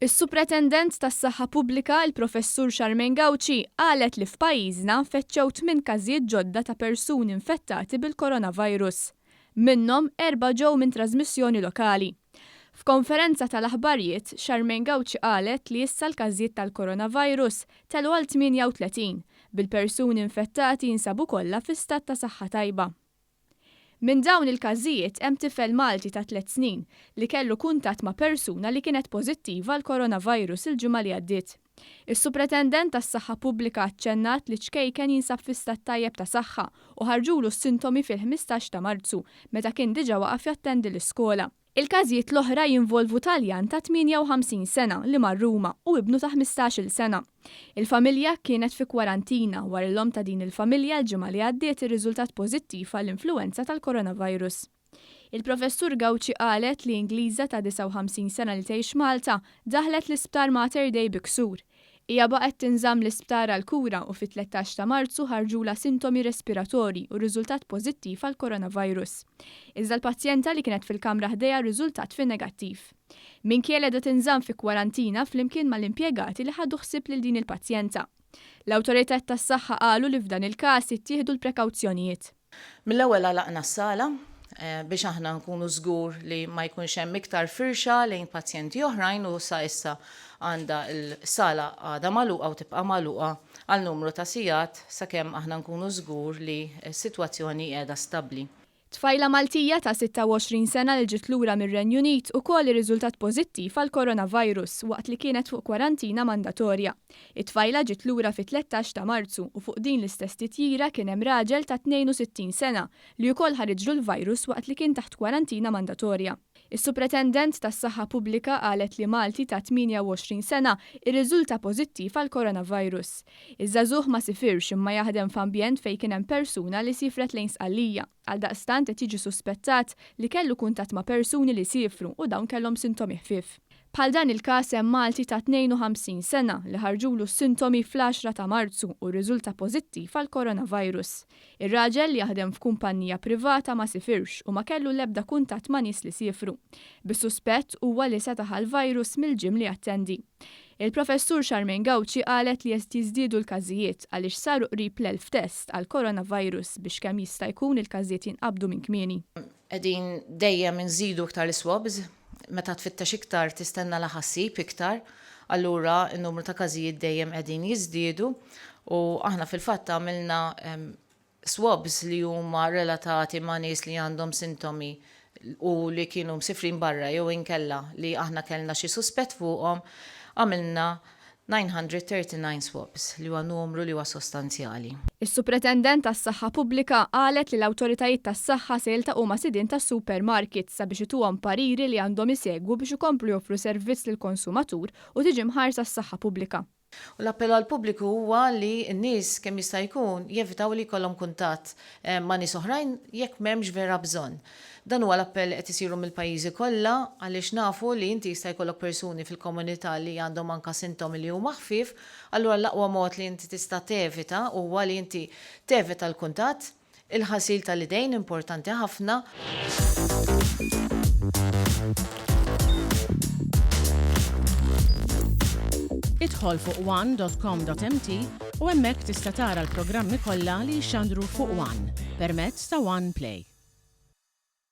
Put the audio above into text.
Is-Supretendent tas-Saħħa Pubblika, il-Professur Charmaine Gauci, qalet li f'pajjiżna feċċew tminn każijiet ġodda ta' persuni infettati bil-coronavirus. Minnhom, erbgħa ġew minn trażmissjoni lokali. F'konferenza tal-aħbarjiet, Charmaine Gauci qalet li issa l-każijiet tal-coronavirus telgħu għal 38, bil-persuni infettati jinsabu kollha fi stat ta' saħħa tajba. Minn dawn il-każijiet hemm tifel Malti ta' tlett snin li kellu kuntatt ma' persuna li kienet pożittiva għall-coronavirus il-ġimgħa li għaddiet. Is-Supretendent tas-Saħħa Pubblika aċċennat li ċ-ċkejken jinsab fi stat tajjeb ta' saħħa u ħarġulu s-sintomi fil-15 ta' Marzu meta kien diġà waqaf jattendi l-iskola. Il-każijiet l-oħra jinvolvu Taljan ta' 58 sena li mar Ruma u ibnu ta' 15-il sena. Il-familja kienet fi kwarantina wara li l-omm ta' din il-familja l-ġimgħa li għaddiet irriżultat pożittiv għall-influwenza tal-coronavirus. Il-Professur Gauci qalet li Ingliża ta' 59 sena li tgħix Malta daħlet l-Isptar Mater Dei bi ksur. Hija baqgħet tinżamm l-isptar għall-kura u fit-13 ta' Marzu ħarġulha sintomi respiratorji u rriżultat pożittiv għall-coronavirus. Iżda l-pazjenta li kienet fil-kamra ħdejha rriżultat fin-negattiv. Minkejja li qiegħda tinżamm fi kwarantina flimkien mal-impjegati li ħadu ħsieb lil din il-pazjenta. L-awtoritajiet tas-saħħa qalu li f'dan il-każ ittieħdu l-prekawzjonijiet. Mill-ewwel għalaqna s-sala biex aħna nkunu żgur li ma jkunx hemm iktar firxa lejn pazjenti oħrajn u sa issa għandha l-sala għadha magħluqa u tibqa' magħluqa għal numru ta' sigħat sakemm aħna nkunu żgur li s-sitwazzjoni qiegħda stabbli. Tfajla Maltija ta' 26 sena li ġiet lura mir-Renju Unit ukoll irriżultat pożittiv għall-coronavirus waqt li kienet fuq kwarantina mandatorja. It-tfajla ġiet lura fit-13 ta' Marzu u fuq din l-istess titjira kien hemm raġel ta' 62 sena li ukoll ħariġlu l-virus waqt li kien taħt kwarantina mandatorja. Is-Supretendent tas-Saħħa Pubblika qalet li Malti ta' 28 sena irriżulta pożittiv għall-coronavirus. Iż-żagħżugħ ma sifirx imma jaħdem f'ambjent fejn kien hemm persuna li siefret lejn Sqallija. Għaldaqstant qed jiġi suspettat li kellu kuntatt ma' persuni li siefru u dawn kellhom sintomi ħfief. Bħal dan il-każ hemm Malti ta' 52 sena li ħarġulu s-sintomi fl-għaxra ta' Marzu u rriżulta pożittiv għall-coronavirus. Ir-raġel li jaħdem f'kumpannija privata ma sifirx u ma kellu l-ebda kuntatt ma' nies li siefru. Bis-suspett huwa li seta' ħa l-virus mill-gym li jattendi. Il-Professur Charmaine Gauci qalet li qed jiżdiedu l-każijiet għaliex saru qrib l-1,000 test għall-coronavirus biex kemm jista' jkun il-każijiet jinqabdu minn kmieni. Qegħdin dejjem inżidu iktar l-iswabs, meta tfittex iktar tistenna la ħa ssib iktar, allura n-numru ta' każijiet dejjem qegħdin jiżdiedu u aħna fil-fatt għamilna swabs li huma relatati ma' nies li għandhom sintomi u li kienu msifrin barra jew inkella li aħna kellna xi suspett fuqhom, għamilna 939 swabs, li huwa numru li huwa sostanzjali. Is-Supretendent għas-Saħħa Pubblika qalet li l-awtoritajiet tas-saħħa se jiltaqgħu ma' sidien ta' supermarkets sabiex ituhom pariri li għandhom isegwu biex ikomplu joffru servizz lill-konsumatur u tiġi mħarsa s-saħħa pubblika. U l-appell għall-pubbliku huwa li n-nies kemm jista' jkun jevitaw li jkollhom kuntatt ma' nies oħrajn jekk m'hemmx vera bżonn. Dan huwa l-appell li qed isiru mill-pajjiżi kollha għaliex nafu li inti jista' jkollok persuni fil-komunità li għandhom anke sintomi li huma ħfief, allura l-aqwa mod li inti tista' tevita huwa li inti tevita l-kuntatt, il-ħasil tal-idejn importanti ħafna. Idħol fuq one.com.mt u hemmhekk tista' tara l-programmi kollha li jixxandru fuq One permezz ta' One Play.